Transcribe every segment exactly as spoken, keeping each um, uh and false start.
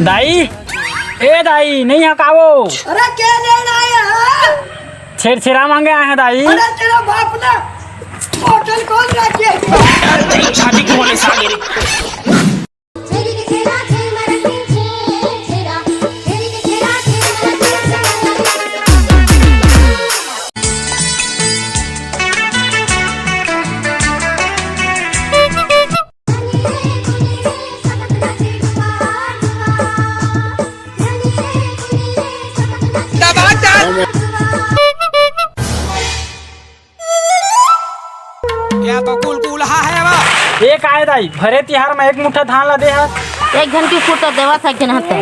दाई, ए दाई, नहीं हकावो। अरे, के लेना आया है? छेरछेरा मांगे आए हैं दाई। अरे, तेरा बाप ना होटल खोल रखे है। शादी क्यों वाले साले? क्या तो कुलकुलहा है वो। एक आए दाई, भरे तिहार में एक मुट्ठा धान ला दे हा। एक झन के कुत्ता देवा था के नहते।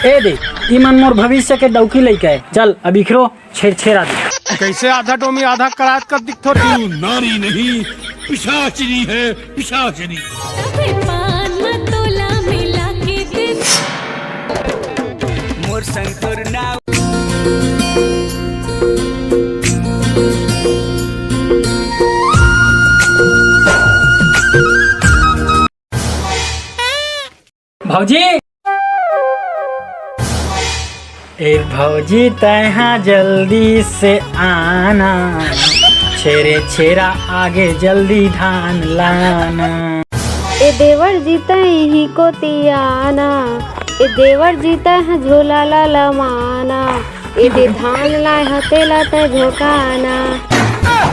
ए दे, ई मन मोर भविष्य के डौकी लइका है। चल, अब इखरो छेरछेरा दे। कैसे आधा डोमी आधा करात कर दिखथो रे? तू नारी नहीं, पिशाचिनी है, पिशाचिनी। तबे पान म तोला मिला के दे। मोर संग तोर नाव। भौजी, ए भौजी, तैहा जल्दी से आना, छेरछेरा आगे जल्दी धान लाना। ए देवर जी, तैही कोती आना, ए देवर जी, तैहा झोला ला लमाना, ए दे धान लाय ह तेला तै झोकाना।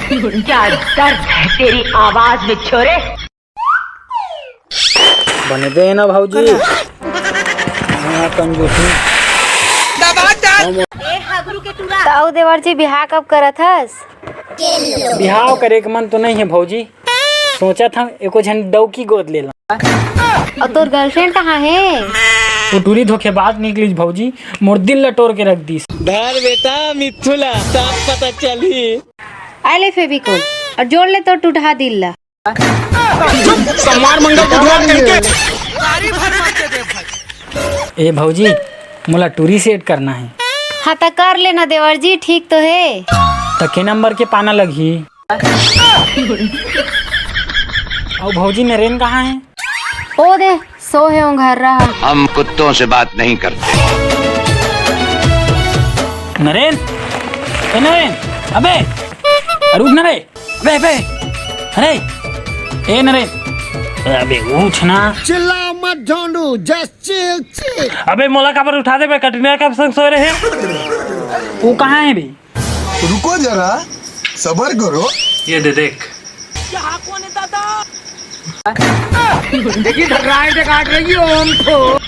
क्या दर्द है तेरी आवाज में छोरे। बने दे ना भौजी। हाँ, कंजूसी। ए हगरू के टूरा। ताऊ देवर जी, बिहाव कब करत हस? बिहाव करे के मन तो नहीं है भौजी, सोचत हंव एको झन डौकी गोद ले ला। अउ तोर गर्लफ्रेंड कहाँ है? वो टूरी धोखेबाज निकलिस भौजी, मोर दिल ला टोर के रख दिस। धर बेटा मिथुला, तब पता चलही। आ ले फेविकोल अउ जोड़ ले तोर टूटहा दिल ला। सोमवार मंगल बुधवार दिन के। ए भौजी, मोला टूरी सेट करना है। हाँ, त कर लेना देवर जी, ठीक तो है। त के नंबर के पाना लगही? अउ भौजी, नरेन कहाँ है? ओ दे, सो हे, ओ घर रहा। हम कुत्तों से बात नहीं करते। नरेन, ए नरेन, अबे, अरे उठ ना रे। अबे, अबे, अरे, ए नरेन, अबे उठ ना। चिल्ला मत ढोंडू, just chill, chill। अबे मोला काबर उठा दे बे, कटरिना कैफ संग सोए रहे। वो कहाँ है बे? रुको जरा, सबर करो। ये दे देख। देखी घबराए से काट रही हो हम तो।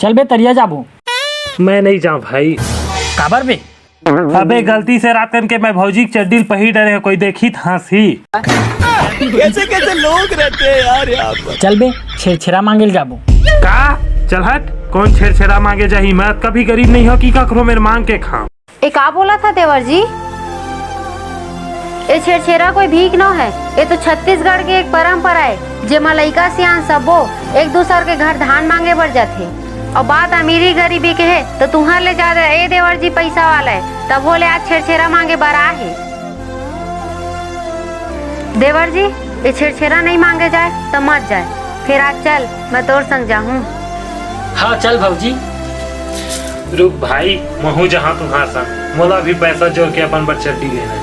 चल बे तरिया जाबो। मैं नहीं जाऊँ भाई। काबर बे? अबे गलती से रात कन के मैं भौजी के चड्डी ल पहिर डरे हंव, कोई देखही त हंसही। कैसे कैसे लोग रहते हैं यार यहाँ पर। चल बे, छेरछेरा मांगे ल जाबो। का? चल हट, कौन छेरछेरा मांगे जाही? मैं कभी गरीब नहीं हो कि कखरो मेर मांग के खाऊं। ए का बोलत हा देवर जी? ए छेरछेरा कोई भीख नो है, ए तो छत्तीसगढ़ के एक परंपरा है, जेमा लइका सियान सबो एक दूसर के घर धान मांगे बर जाथे। अउ बात अमीरी गरीबी के हे, त तुंहर ले जादा ए देवर जी पइसा वाला हे, तभो ले आज छेरछेरा मांगे बर आए हे। देवर जी, ए छेरछेरा नइ मांगे जाए, त मत जाए। फेर आज चल, मैं तोर संग जाहूं। हाँ, चल भौजी। रुक भाई, महूं जाहूं तुंहर संग। मोला भी पैसा जोर के अपन बर चड्डी लेना हे।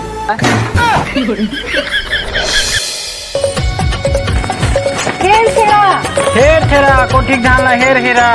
छेरछेरा। छेरछेरा, कोठी के धान ला हेर हेरा।